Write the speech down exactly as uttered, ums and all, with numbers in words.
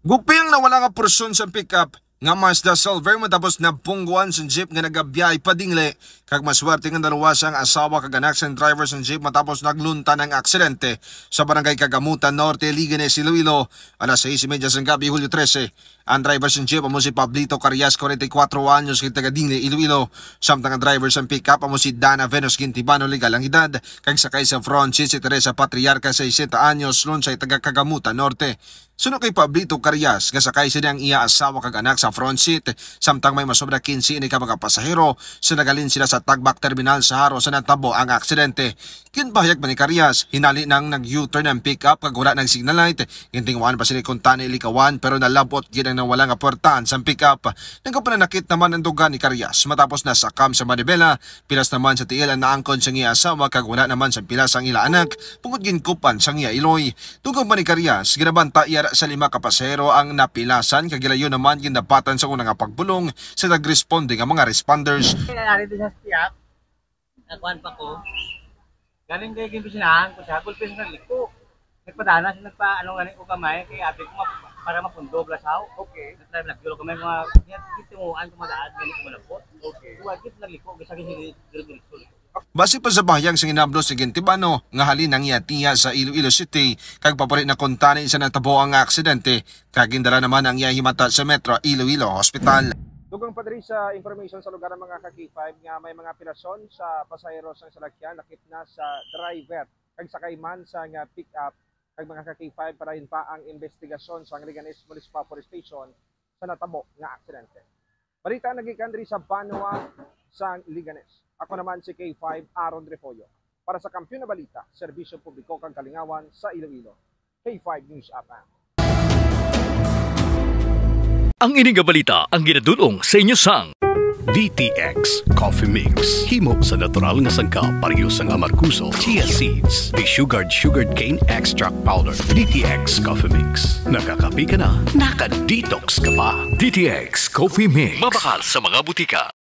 Guping nawala nga porsyon sa pickup nga Mazda Silver matapos nabungguan sa jeep nga nagabiyahe padingli, kag maswerte nga naluwas ang asawa kag anak sa driver sa jeep matapos naglunta ang aksidente sa barangay Kagamutan Norte, Liganes, Iloilo, alas sais y media sang gabi, Hulyo trese. Ang driver sa jeep amo si Pablito Carias, forty-four anyos, kay taga Dingle, Iloilo, samtang ang driver sa pickup amo si Dana Venus Gintibano, legal ang edad, kag sakay sa front seat si Teresa Patriarca, sesenta anyos, lunsay taga Kagamutan Norte. Suno kay Pablito Carias, nga sakay sini ang iya asawa kag anak sa front seat, samtang may masobra quince ini ka mga pasahero, sa nagalin sila sa Tagbak Terminal sa Jaro sa natabo ang aksidente. Ginpahayag pa ni Carias, hinali nang nag-U-turn ang pick-up kag wala nag signal light, gintinguhaan pa sini kung tani likawan, pero nalabot gid ang nawala nga puwertahan sang pick-up. Nagapananakit naman ang duga ni Carias matapos nasakam sa manibela, pilas naman sa tiil ang naangkon sang iya asawa kag wala naman sa pilas ang ila anak, bangod ginkupan sang iya iloy. Dugang pa ni Carias, ginabantay yara sa lima ka pasahero ang napilasan, kag gilayon naman gindapatan sa una nga pagbulong sa nagresponde nga mga responders. Kailangan din sa step, nakuan pa ko. Galing kay gimbisinahan ko siya, gulpi sa nagliko. Nagpadana siya, nagpa-, ano, galing ko kamay, kay abi ko map-, para mapundo, blasaw. Okay. Nagtry, nagduro kamay, mga, niya, gitunguan ko madaan, galing ko malapot. Okay. Wagit nagliko, gisa gid dire-diretso. Base pa sa bahayag sa ginablos ni Gintibano nga halin ang iya tiya sa Iloilo City, kag papuri na kuntani sa natabo ang aksidente, kag gindala naman ang iya himata sa Metro Iloilo Hospital. Dugang pa diri sa information sa lugar ang mga ka K five nga may mga pilason sa pasahero sang salakyan lakip na sa driver kag sakay man sa nga pick-up, kag mga ka K five, padayon pa ang investigasyon sa Leganes Municipal Police Station sa natabo nga aksidente. Balita nagikan diri sa Banwa sang Leganes. Ako naman si K five Aaron Refollo. Para sa Kampiyon na Balita, Serbisyo Publiko kag Kalingawan sa Iloilo, K five News F M. Ang ini nga balita ang ginadul-ong sa inyo sang D T X Coffee Mix. Himo sa natural nga sangkap, pareho sang amargoso, chia seeds, desugared sugarcane extract powder. D T X Coffee Mix. Nakakape ka na, naka-detox ka pa. D T X Coffee Mix. Mabakal sa mga butika.